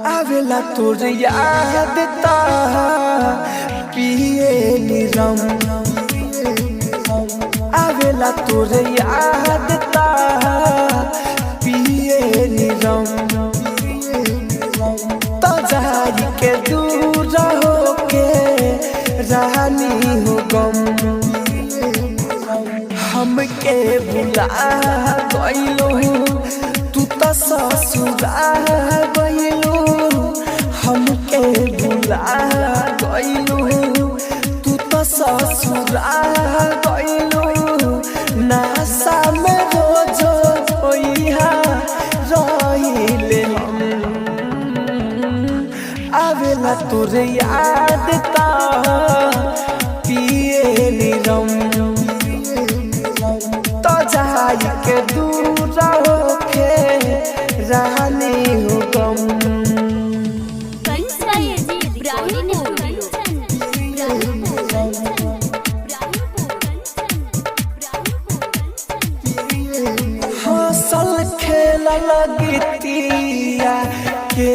आवेला तोर याद ता पिए निरम, आवेला तोर याद ता पिए निरम। तो जाई के दूर होके रानी हो गम, हमके भुला गइलो तू तो ससुरा गइलो, हमके भुला गइलो तू तो ससुरा गइलो। नासा में रोज होइहा रहिले हम, आवेला तोर याद ता पिए निरम। तो जाई के दूर होके रानी हो गम। कंचन इब्राहिमपुर। हंसल खेल लगतिया के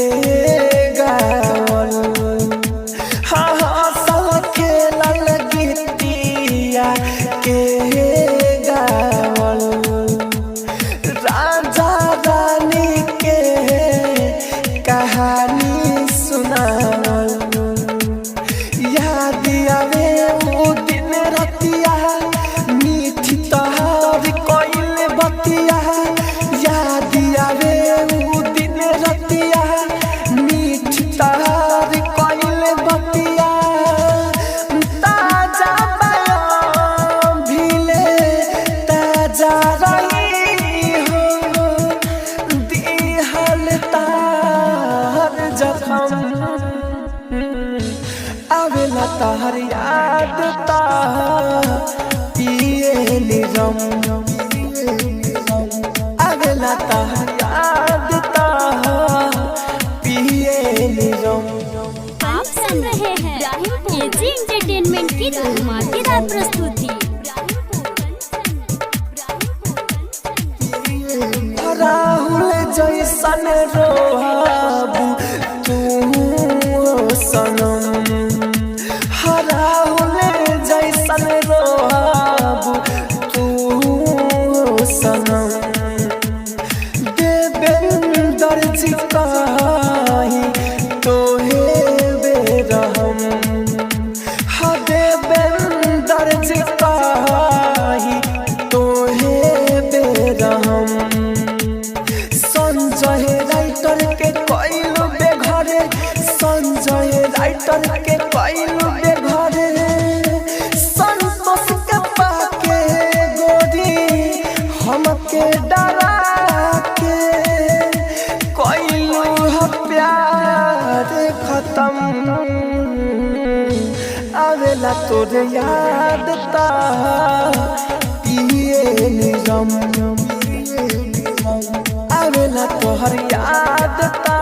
गावल, हाँ हंसल खेल लगतिया के गावल। राजा रानी के कहानी सुनावल, याद आवे उ दिन रतिया, मीठी तोहार कइल बतिया। याद आवे उ दिन रतिया, मीठी तोहार कइल बतिया। ताजा बयां भीले ताजा रही हो, दिहल तार जखम। आवेला तोहर याद ता पिए निरम, आवेला तोहर याद ता पिए निरम। आप सुन रहे हैं एजी एंटरटेनमेंट की धमाकेदार प्रस्तुति। राहुल जैसन रोहाबू तू सनम, राहुल जैसन रोहाबू तू सनम। देवेंद्र जी कहीं तोहे बेरहम, हाँ देवेंद्र जी कहीं तोहे बेरहम। संजय राइटर के कइलू बेघरे, संजय राइटर के कइलू बेघरे। संतोष के पाके गोरी हमके डरा के कइलू ह प्यार खत्म। आवेला तोर याद ता पिए निरम, आवेला तोहर याद ता।